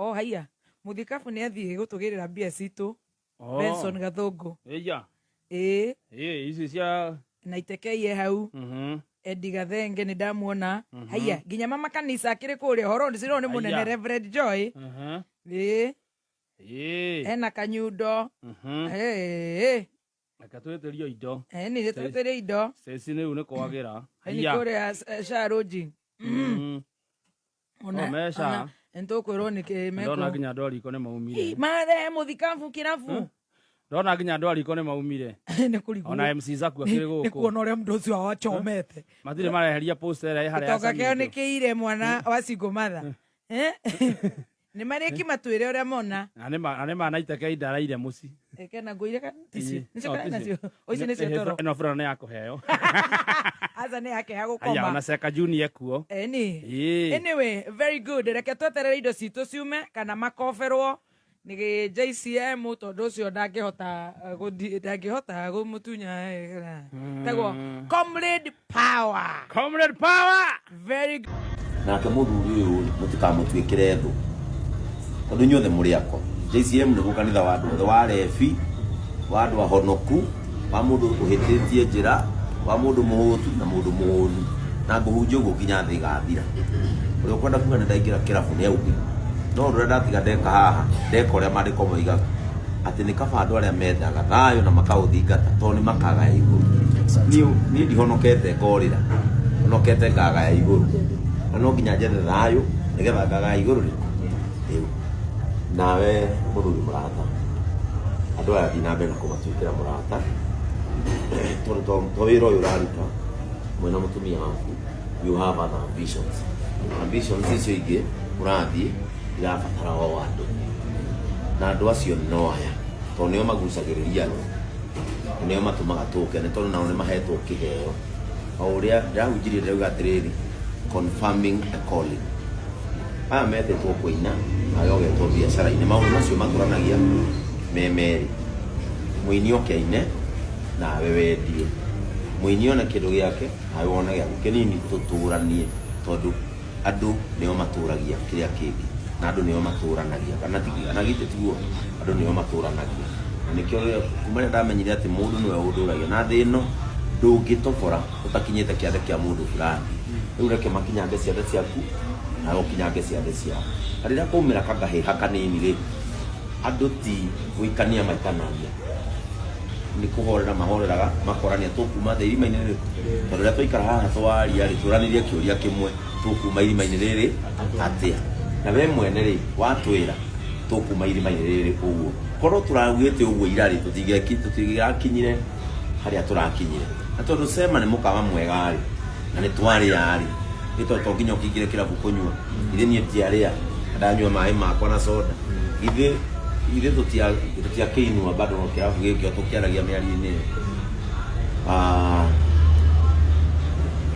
O haiya, mũthikabu nĩ athiĩ gũtũgĩrĩra mbia citũ. Oh. Benson Gathũngũ. Ĩya. Ĩĩ. Ĩĩ, ici cia na itekeiye hau. Eddie Gathenge nĩ ndamuona. Haiya, nginya mama kanitha akĩrĩ kũrĩa horo ndĩcirwo nĩ mũnene. Haiya. Reverend Joy. Ĩĩ. Ena kanyundo. Ĩĩ. Reke twĩtĩrio indo. Nĩ twĩtĩrie indo. Ceci rĩu nĩ kwagĩra. Nĩ kũrĩa Sharũji. Oh, meca. Nĩtũkwĩrwo nĩkĩ Ndona mekũ nginya andũ a riko nĩ maumire. Marehe mũthikabu kĩrabu. Ndona nginya andũ a riko nĩ maumire. Nĩ kũrigwo. Ona MC Zaku akĩrĩ Nĩ gũkũ. kuona ũrĩa mũndũ ũcio wachomete. Matirĩ mareheria poster ĩrĩa ĩ harĩa ya Gĩtonga kĩao nĩ Samito. kĩire mwana wa single mother. Eh? Nĩ marĩki matwĩre ũrĩa mona. Na nĩ ma na iteke indaraire mũci. Eke na nguo iria ticio. Ĩĩ. Nĩcio Oh, kana ticio. nacio. O icio nĩcio toro. Ĩno burana nĩ ya kũheo. Aca nĩ yake ya Aya, gũkoma. ona Seka Junior kuo. Eni. Ĩĩ. Anyway, very good. Reke tweterere indo citũ ciume kana makoberwo nĩ JCM tondũ ũcio ndangĩhota ndangĩhota kũmũtunya tagwo Comrade Power. Comrade Power. Very good. Nake mũthuri ũyũ rĩ, mũtikamũtuĩkĩre thũ, tondũ inyuothe mũrĩ akwa. JCM nĩguo kanitha wa andũ othe, wa rebi, wa andũ ahonoku, wa mũndũ ũhĩtĩtie njĩra, wa mũndũ mũhũtu na mũndũ mũhũnu. Na ngũhunjia ũguo nginya thĩ ĩgathira. Ũrĩa ũkwenda kuga nĩ ndaingĩra kĩrabu nĩ auge. No ũndũ ũrĩa ndatiga ndeka haha, ndeka ũrĩa maandĩko moigaga, atĩ nĩ kaba andũ arĩa mendaga thayũ na makaũthingata, tondũ nĩ makagaya igũrũ. Niĩ ndihonokete ngorĩra, honokete ngagaya igũrũ. Na no nginya njethe thayũ nĩgetha ngagaya igũrũ rĩ. Rĩu nawe mũthuri mũrata, andũ aya thiĩ na mbere na kũmatuĩkĩra mũrata, tondũ to wĩra ũyũ ũraruta mwena mũtumia waku, you have other ambitions. Ambitions icio ingĩ ũrathiĩ irabatara o andũ, na andũ acio no aya, tondũ nĩo magucagĩrĩria andũ, na nĩo matũmaga tũkene, tondũ nao nĩ mahetwo kĩheo. O ũrĩa ndĩrahunjirie ndĩrauga atĩrĩrĩ, confirming a calling. Aya metĩtwo kũina, nawe ũgetwo biacara-inĩ. Maũndũ macio matũranagia me merĩ. Mũini oke aine, nawe wendie. Mũini one kĩndũ gĩake, nawe wone gĩaku kĩnini, tũtũranie, tondũ andũ nĩo matũragia kĩrĩa kĩngĩ, na andũ nĩo matũranagia. Kana ti, kana githĩ tiguo? Andũ nĩo matũranagia. Na nĩkĩo rĩrĩa, kuma rĩrĩa ndamenyire atĩ mũndũ nĩwe ũndũragia, na thĩ ĩno ndũngĩtobora ũtakinyĩte kĩande kĩa mũndũ fulani. Rĩu reke makinyange ciande ciaku, nawe ũkinyange ciande ciao. Na rĩrĩa kwaumĩra kagahĩha kanini rĩ, andũ ti gũikania maikanagia, nĩ kũhorera mahoreraga, makorania tũkuma thĩ irima-inĩ rĩrĩkũ? Tondũ rĩrĩa twaikara haha twaria rĩ, tũranĩrie kĩũria kĩmwe, tũkuma irima-inĩ rĩrĩ atĩa? Na we mwene rĩ, watwĩra tũkuma irima-inĩ rĩrĩ ũguo. Korwo tũraugĩte ũguo ira rĩ, tũtingĩrakinyire harĩa tũrakinyire. Na tondũ Sema nĩ mũkawa mwega rĩ, na nĩ twarĩa rĩ, nĩ tondũ to nginya ũkĩingĩre kĩrabu kũnyua. Githĩ niĩ ndiarĩa, na ndanyua maĩ makwa na soda. Githĩ tũtiakĩinua bado kĩrabu gĩkĩ o tũkĩaragia mĩario-inĩ ĩyo. Ah,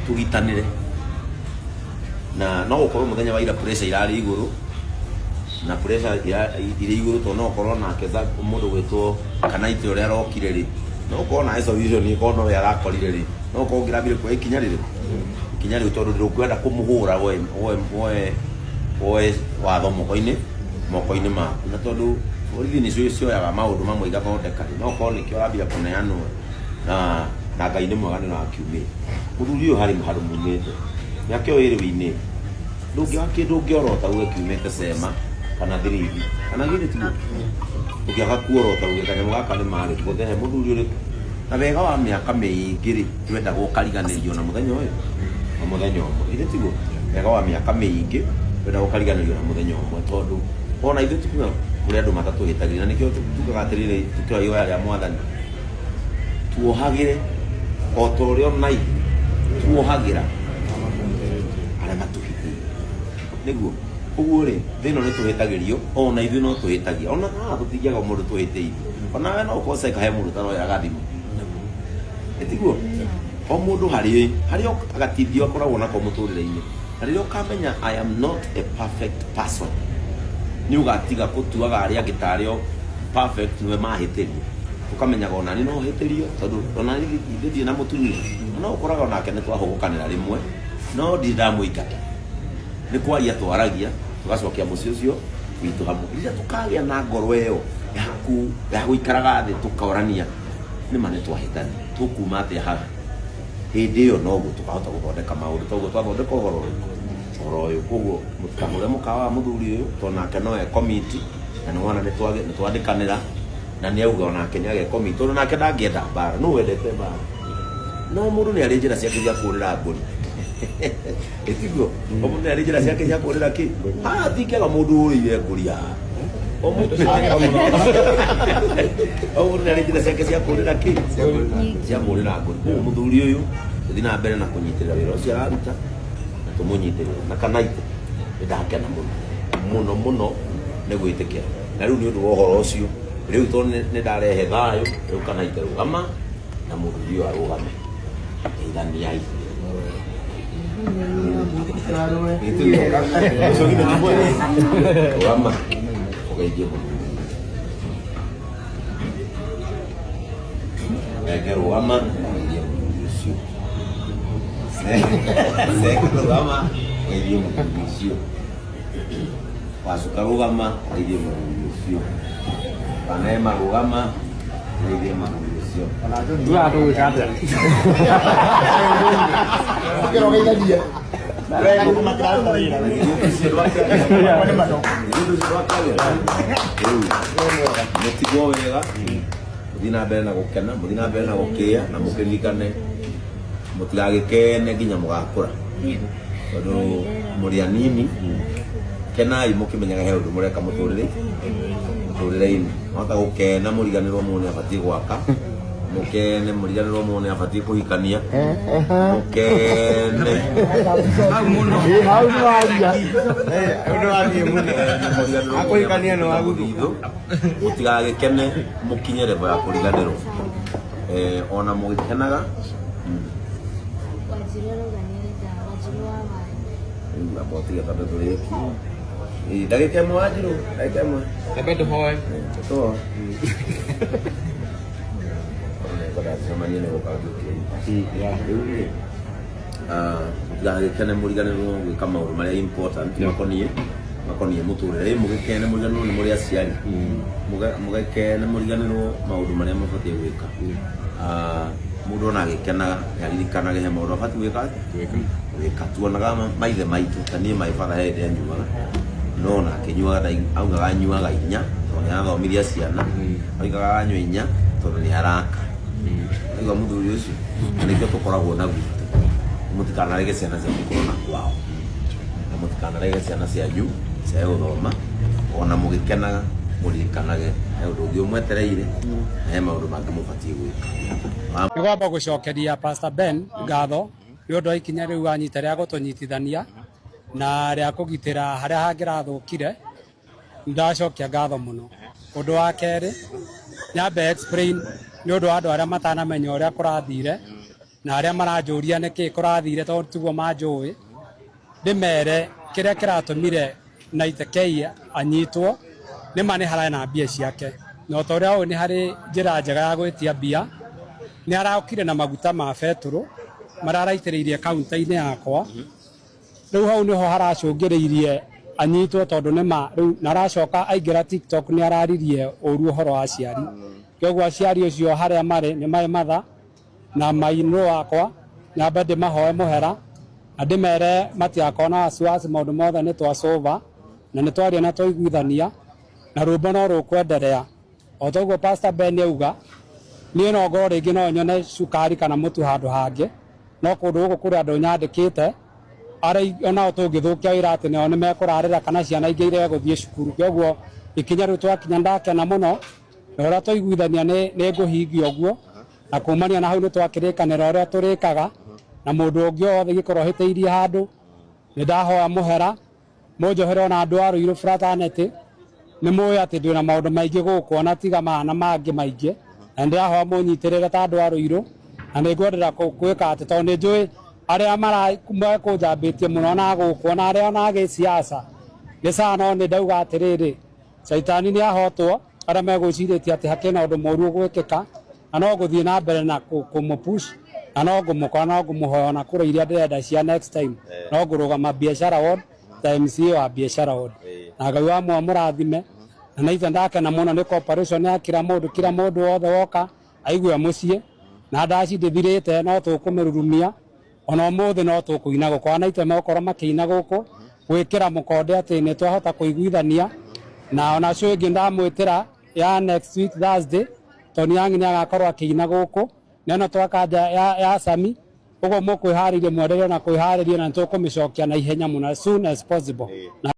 tũgitanĩre. Na no gũkorwo mũthenya wa ira pressure irarĩ igũrũ, na pressure irĩ igũrũ tondũ no ũkorwo nake mũndũ gwĩtwo Kanaitĩ ũrĩa arokire rĩ, no ũkorwo nawe solution ĩkorwo nowe arakorire rĩ, no ũkorwo ũngĩrambire kuoya ikinya rĩrĩkũ? Ikinya rĩu tondũ ndũkwenda kũmũhũra woe watho moko-inĩ maku. Na tondũ borithi nĩcio cioyaga maũndũ mamwe igathondeka rĩ, no ũkorwo nĩkĩo ũrambire kũneanwo na Ngai nĩ mwega nĩ ũrakiumĩra. Mũthuri ũyũ harĩ handũ mumĩte, mĩaka ĩyo ĩrĩ wĩinĩte, ndũngĩoya kĩndũ ũngĩorota uge kiumĩte Sema kana Thirithi, kana githĩ tiguo? Ũngĩaga kuorota uge kanyamũ gaka nĩ marĩ gũthehe mũthuri ũrĩkũ? Na wega wa mĩaka mĩingĩ rĩ, ndwendaga ũkariganĩrio na mũthenya ũyũ na mũthenya ũmwe, githĩ tiguo? Wega wa mĩaka mĩingĩ ndwendaga ũkariganĩrio na mũthenya ũmwe, tondũ ona ithuĩ tikuga kũrĩ andũ matatũhĩtagĩria, na nĩkĩo tugaga atĩrĩrĩ tũkĩoya ihoya rĩa Mwathani, tuohagĩre o ta ũrĩa ona ithuĩ tuohagĩra arĩa matũhĩtĩirie. Nĩguo ũguo rĩ, thĩ ĩno nĩ tũhĩtagĩrio, ona ithuĩ no tũhĩtagia, ona haha tũtingĩaga mũndũ tũhĩtĩirie, onawe no ũkorwo ceka he mũndũ ũtaroyaga thimũ, ĩtiguo? O mũndũ harĩ agatithio akoragwo nako mũtũrĩre-inĩ, na rĩrĩa ũkamenya I am not a perfect person, nĩ ũgatiga gũtuaga arĩa angĩ tarĩ o perfect nĩwe mahĩtĩria. Ũkamenyaga onani no hĩtĩrio, tondũ onani ithuĩ ndirĩ na mũtumia, na no ũkoraga onake nĩ twahũgũkanĩra rĩmwe, no ndirĩ ndamũingata. Nĩ kwaria twaragia, tũgacokia mũciĩ ũcio. witũ hamwe. Rĩrĩa tũkagĩa na ngoro ĩyo ya gũikaraga thĩ tũkaorania nĩ ma nĩ twahĩtania, tũkuma atĩa haha, hĩndĩ ĩyo noguo tũkahota gũthondeka maũndũ toguo twathondeka ũhoro ũyũ ũhoro ũyũ. Koguo mũtikahũre mũkawa wa mũthuri ũyũ, tondũ nake no e komiti, na nĩ wona nĩ twandĩkanĩra na nĩ auga onake nĩ age komiti, tondũ nake ndangĩenda mbara. Nũ wendete mbara? No mũndũ nĩ arĩ njĩra ciake cia kũrĩra ngũri, ĩtiguo? O mũndũ nĩ arĩ njĩra ciake cia kũrĩra kĩ haha, tingĩaga mũndũ ũrĩire ngũri haha. O mũndũ nĩ arĩ njĩra ciake cia kũrĩra kĩ, cia kũrĩra ngũri. Koguo mũthuri ũyũ tũthiĩ na mbere na kũnyitĩrĩra wĩra ũcio araruta, na tũmũnyitĩrĩre. Na Kanaite nĩ ndakena mũno mũno mũno nĩ gwĩtĩkĩra, na rĩu nĩ ũndũ wa ũhoro ũcio rĩu tondũ nĩ ndarehe thayũ rĩu, Kanaite rũgama na mũthuri ũyũ arũgame, geithaniai. Rũgama ũgeithie mũthuri, reke rũgama ũgeithie mũthuri ũcio, Seke rũgama ũgeithie mũthuri ũcio, Wacuka rũgama ũgeithie mũthuri ũcio, Wanema rũgama ũgeithie mũthuri ũcio. Tugaga tũgwĩka atĩa? Mũtigwo wega, mũthiĩ na mbere na gũkena, mũthiĩ na mbere na gũkĩa, na mũkĩririkane mũtigagĩkene nginya mũgakũra, tondũ mũrĩ anini. Kenai mũkĩmenyaga he ũndũ mũreka mũtũrĩre-inĩ. Mwahota gũkena mũriganĩrwo mũndũ nĩ abatiĩ gwaka, mũkene mũriganĩrwo mũndũ nĩ abatiĩ kũhikania, mũkene Hau nĩ waria. Akũhikania nĩ wagũthithũ. Mũtigagĩkene mũkinye level ya kũriganĩrwo. Ona mũgĩkenaga. Wanjiru arauga nĩ arenda Wanjiru wa Wanyi. Rĩu amba ũtige twambe tũrĩkie. Ĩ, ndagĩka ĩmwe Wanjiru, ndagĩka ĩmwe. Tambe tũhoe. Tũhoe. Nĩngwenda tũcemanie nĩ gũka ngĩũkĩra. Rĩu rĩ, mũtigagĩkene mũriganĩrwo gwĩka maũndũ marĩa important makoniĩ mũtũrĩre. Ĩ, mũgĩkene mũriganĩrwo nĩ mũrĩ aciari, mũgĩkene mũriganĩrwo maũndũ marĩa mũbatiĩ gwĩka. Mũndũ ona agĩkenaga nĩ aririkanage he maũndũ abatiĩ gwĩka atĩa? Gwĩka. Tuonaga maithe maitũ, ta niĩ my father he hĩndĩ anyuaga, no ona akĩnyuaga augaga anyuaga inya tondũ nĩ arathomirie ciana, oigaga anyua inya tondũ nĩ araka. Aigua mũthuri ũcio, na nĩkĩo tũkoragwo na gwitũ. Mũtikanarege ciana cianyu ikorwo na kwao, na mũtikanarege ciana cianyu ciage gũthoma. Ona mũgĩkenaga mũririkanage he ũndũ ũngĩ ũmwetereire na he maũndũ mangĩ mũbatiĩ gwĩka. Nĩ kwamba gũcokeria Pastor Ben ngatho nĩ ũndũ wa ikinya rĩu anyita rĩa gũtũnyitithania na rĩa kũgitĩra harĩa hangĩrathũkire. Ndacokia ngatho mũno. Ũndũ wa kerĩ, nyambe explain nĩ ũndũ wa andũ arĩa matanamenya ũrĩa kũrathire na arĩa maranjũria nĩkĩ kũrathire, tondũ tiguo manjũĩ, ndĩmere kĩrĩa kĩratũmire Naite K anyitwo. Nĩ ma nĩ hararĩ na mbia ciake, na o ta ũrĩa ũĩ nĩ harĩ njĩra njega ya gwĩtia mbia. Nĩ araokire na maguta ma betũrũ marĩa araitĩrĩirie kaunta-inĩ yakwa. Rĩu hau nĩho haracũngĩrĩirie anyitwo, tondũ nĩ ma rĩu na aracoka aingĩra TikTok nĩ araririe ũru ũhoro wa aciari. Kwoguo aciari ũcio harĩa marĩ nĩ my mother na my in-law wakwa, nyambe ndĩmahoe mũhera na ndĩmere matigakorwo na wasiwasi, maũndũ mothe nĩ twacũva na nĩ twaria na twaiguithania na rwĩmbo no rũkwenderea. O toguo Pastor Ben auga, niĩ no ngorwo rĩngĩ no nyone cukari kana mũtu handũ hangĩ, no kũndũ gũkũ kũrĩ andũ nyandĩkĩte arĩa onao tũngĩthũkia wĩra atĩ nao nĩ mekũrarĩra kana ciana ingĩ irege gũthiĩ cukuru. Kwoguo ikinya rĩu twakinya ndakena mũno na ũrĩa twaiguithania nĩ ngũhingia ũguo, na kumania na hau nĩ twakĩrĩkanĩra ũrĩa tũrĩkaga, na mũndũ ũngĩ o wothe ingĩkorwo hĩtĩirie handũ nĩ ndahoya mũhera, mũnjohere. Ona andũ a Ruiru fraternity nĩ mũĩ atĩ ndĩna maũndũ maingĩ gũkũ ona tiga maya na mangĩ maingĩ, na nĩ ndĩrahoya mũnyitĩrĩre ta andũ a Ruiru, na nĩ ngwenderera gwĩka atĩ tondũ nĩ njũĩ arĩa mekũnjambĩtie mũno na gũkũ ona arĩa ona gĩsiasa nĩ sawa, no nĩ ndauga atĩrĩrĩ, caitani nĩ ahotwo. Arĩa megwĩcirĩtie atĩ hakĩna ũndũ mũru ũgwĩkĩka, na no ngũthiĩ na mbere na kũmũpush, na no ngũmũkora, no ngũmũhoya ona kũrĩa iria ndĩrenda cia next time, no ngũrũgama biashara ward ta MCA wa biashara ward. Na Ngai wa mwamũrathime. Na naithe ndakena mũno nĩ cooperation ya kila mũndũ, kila mũndũ wothe woka aigue mũciĩ. Na ndaci ndĩthirĩte no tũkũmĩrurumia ona ũmũthĩ no tũkũina gũkũ anaite megukorwo makĩina gũkũ gwĩkĩra mũkonde atĩ nĩ twahota kũiguithania. Na ona cio ĩngĩ ndamwĩtĩra ya next week Thursday, Tony Young nĩ agakorwo akĩina gũkũ na ĩno twakanja ya Sami ũguo mũkwĩharĩria mwendelee na kwĩharĩria na nĩtũkũmĩcokia na ihenya mũno as soon as possible. Na